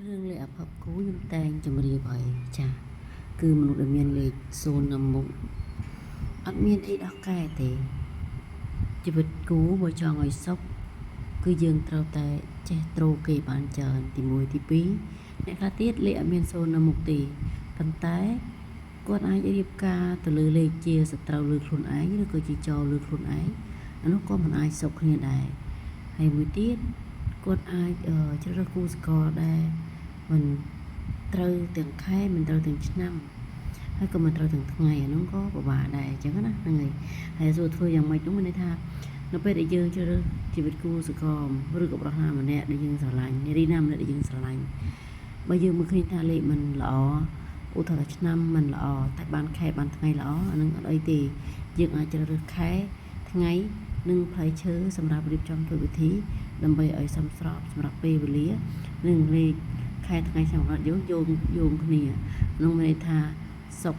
រឿងលេខអភ័ព្វគូខ្ញុំតែងជម្រាបហើយចាគឺមនុស្សដែលមានលេខ0នៅមុខអត់មានអីដោះកែទេជីវិតគូបើចង់ឲ្យសុខគឺយើងត្រូវតែចេះត្រូគេបានច្រើនទី1ទី2អ្នកខ្លះទៀតលេខអត់មាន0នៅមុខទេប៉ុន្តែគាត់អាចរៀបការទៅលើលេខជាសត្រូវលើខ្លួនឯងឬក៏ជាចោរលើខ្លួនឯងអានោះក៏មិនអាចសុខគ្នាដែរហើយមួយទៀតគាត់អាចជ្រើសរើសគូសកលដែរមិនត្រូវទាំងខែមិនត្រូវទាំងឆ្នាំហើយក៏មិនត្រូវទាំងថ្ងៃអានោះក៏ពិបាកដែរអញ្ចឹងណាហ្នឹងហើយហើយសួរធ្វើយ៉ាងម៉េចនោះមានន័យថានៅពេលដែលយើងជ្រើសរើសជីវិតគូសកលឬក៏ប្រុសណាម្នាក់ដែលយើងស្រឡាញ់នារីណាម្នាក់ដែលយើងស្រឡាញ់បើយើងមើលឃើញថាលេខមិនល្អឧទាហរណ៍ថាឆ្នាំមិនល្អតែបានខែបានថ្ងៃល្អអានឹងអត់អីទេយើងអាចជ្រើសរើសខែថ្ងៃនិងផ្លែឈើសម្រាប់រៀបចំធ្វើពិធីដើម្បីឲ្យសមស្របសម្រាប់ពេលវេលានិងលេខខែថ្ងៃឆ្នាំកំណត់យើងយោងយោងគ្នាក្នុងមានន័យថាសុក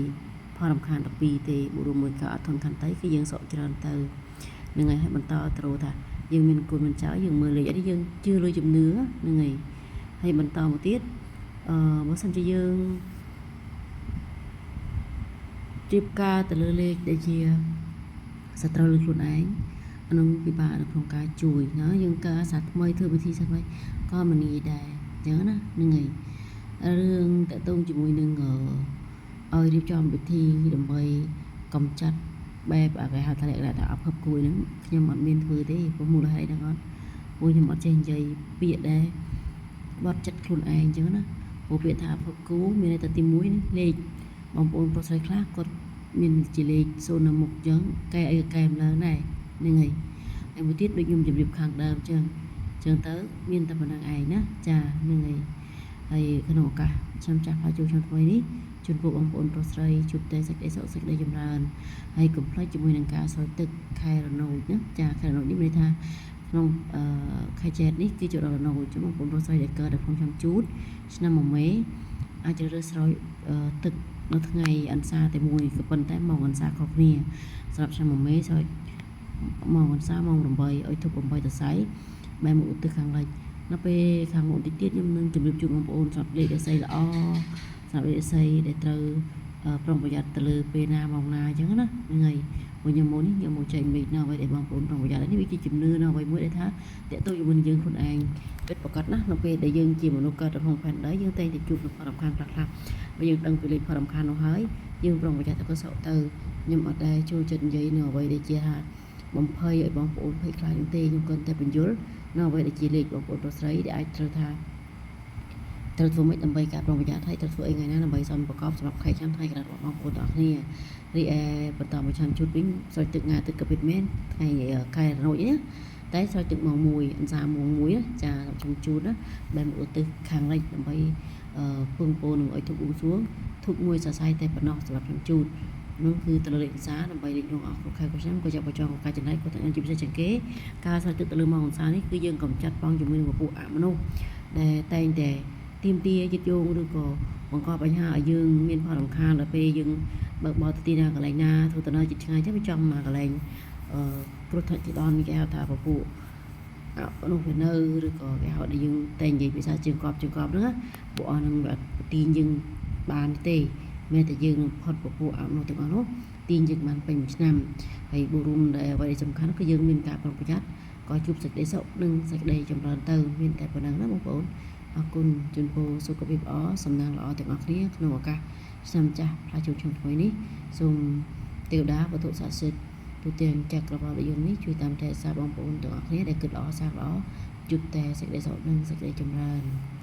8ផលរំខាន12ទេបូករួមមួយកអត់ធនខន្តីគឺយើងសុកច្រើនទៅនឹងហើយឲ្យបន្តត្រូវថាយើងមានគុណមិនចោលយើងមើលលេខអីយើងជឿលើជំនឿហ្នឹងហើយហើយបន្តមកទៀតអឺបើសិនជាយើងរៀបការទៅលើលេខដែលជាសត្រូវលើខ្លួនឯងអានោះពិបាកនៅក្នុងការជួយណាយើងការសាថ្មីធ្វើពិធីសាថ្មីក៏មិនងាយដែរអញ្ចឹងណាហ្នឹងហើយរឿងតកតងជាមួយនឹងឲ្យរៀបចំពិធីដើម្បីកំចាត់បែបអាគេហៅថាលក្ខណៈថាអភ័ព្វគួយហ្នឹងខ្ញុំអត់មានធ្វើទេព្រោះមូលហេតុហ្នឹងអត់ព្រោះខ្ញុំអត់ចេះនិយាយពាក្យដែរបត់ចិត្តខ្លួនឯងអញ្ចឹងណាព្រោះពាក្យថាអភ័ព្វគូមានន័យថាទី1លេខបងប្អូនប្រុសស្រីខ្លះគាត់មានជាលេខ0នៅមុខអញ្ចឹងកែអីក៏កែមិនឡើងដែរហ្នឹងហើយហើយមួយទៀតដូចខ្ញុំជម្រាបខាងដើមអញ្ចឹងអញ្ចឹងទៅមានតែប៉ុណ្្នឹងឯងណាចាហ្នឹងហើយហើយក្នុងឱកាសឆ្នាំចាស់ផ្លាចូលឆ្នាំថ្មីនេះជូនពរបងប្អូនប្រុសស្រីជួបតែសេចក្តីសុខសេចក្តីចម្រើនហើយកុំភ្លេចជាមួយនឹងការស្រោចទឹកខែរនោចណាចាខែរនោចនេះមានន័យថាក្នុងអឺខែចែកនេះគឺជារនោចបងប្អូនប្រុសស្រីដែលកើតនៅក្នុងឆ្នាំជូតឆ្នាំមមេអាចជ្រើសរើសស្រោចទឹកនៅថ្ងៃអន្សាតែមួយក៏ប៉ុន្តែម៉ោងអន្សាខុសគ្នាសម្រាប់ឆ្នាំមមេស្រោចម៉ោងអន្សាម៉ោង8ឲ្យធប់8តសៃបែរមកឧទ្ទិសខាងលិចនៅពេលខាងមុខតិចទៀតខ្ញុំនឹងជម្រាបជូនបងប្អូនសម្រាប់លេខដសីល្អសម្រាប់លេខដសីដែលត្រូវប្រុងប្រយ័ត្នទៅលើពេលណាម៉ោងណាអញ្ចឹងណាហ្នឹងហើយព្រោះខ្ញុំមកនេះខ្ញុំមកចែកមេឃនៅអ្វីដែលបងប្អូនប្រុងប្រយ័ត្ននេះវាជាជំនឿនៅអ្វីមួយដែលថាតកតទៅជាមួយនឹងយើងខ្លួនឯងពិតប្រាកដណាស់នៅពេលដែលយើងជាមនុស្សកើតនៅក្នុងផែនដីយើងតែងតែជួបនឹងផលរំខានខ្លះៗបើយើងដឹងពីលេខផលរំខាននោះហើយយើងប្រុងប្រយ័ត្នទៅក៏សក់ទៅខ្ញុំអត់ដែលចូលចិត្តនិយាយនៅអ្វីដែលជាថាបំភ័យឲ្យបងប្អូនភ័យខ្លាចនោះទេខ្ញុំគ្រាន់តែបញ្យល់នៅអ្វីដែលជាលេខបងប្អូនប្រុសស្រីដែលអាចត្រូវថាត្រូវធ្វើម៉េចដើម្បីការប្រុងប្រយ័ត្នហើយត្រូវធ្វើអីថ្ងៃណាដើម្បីសមប្រកបសម្រាប់ខែឆ្នាំថ្ងៃក្រោយរបស់បងប្អូនទាំងអស់គ្នារីឯបន្តមួយឆ្នាំជូតវិញស្រោចទឹកងាទឹកកពិតមែនថ្ងៃខែរនោចនេះតែស្រោចទឹកម៉ោង1អន្សាម៉ោង1ចាខ្ញុំជូតណាបែរមកឧទ្ទិសខាងលិចដើម្បីពឹងពោនឹងឲ្យធុកអ៊ូសួងធុកមួយសរសៃតែប៉ុណ្ណោះសម្រាប់ខ្ញុំជូតនោះគឺទៅលើលេខអន្សាដើម្បីលេខក្នុងអស់គ្រប់ខែគ្រប់ឆ្នាំក៏ចាប់បចងការចំណែកក៏ទាំងជាពិសេសជាងគេការស្រោចទឹកទៅលើម៉ោងអន្សានេះគឺយើងកំចាត់បងជាមួយនឹងពពួកអមនុស្សដែលតែងតែទៀមទាយឹតយោងឬក៏បង្កបញ្ហាឲ្យយើងមានផលរំខានដល់ពេលយើងបើកបរទៅទីណាកន្លែងណាធ្វើដំណើរជិតឆ្ងាយចឹងវាចំមកកន្លែងអឺគ្រោះថ្នាក់ចរាចរណ៍គេហៅថាពពួកអនោះវានៅឬក៏គេហៅដែលយើងតែនិយាយភាសាជើងកប់ជើងកប់ហ្នឹងណាពួកអស់ហ្នឹងវាអត់ទាញយើងបានទេមានតែយើងនឹងផុតពពួកអមនុស្សទាំងអស់នោះទាញយើងបានពេញមួយឆ្នាំហើយបូរួមដែលអ្វីដែលសំខាន់គឺយើងមានការប្រុងប្រយ័ត្នក៏ជួបសេចក្តីសុខនិងសេចក្តីចម្រើនទៅមានតែប៉ុណ្ណឹងណាបងប្អូនអរគុណជូនពរសុខភាពល្អសំណាងល្អទាំងអស់គ្នាក្នុងឱកាសឆ្នាំចាស់ផ្លាស់ចូលឆ្នាំថ្មីនេះសូមទេវតាវត្ថុស័ក្តិសិទ្ធិទូទាំងចក្រវាឡយើងនេះជួយតាមថែរក្សាបងប្អូនទាំងអស់គ្នាដែលគិតល្អសាងល្អជួបតែសេចក្តីសុខនិងសេចក្តីចម្រើន។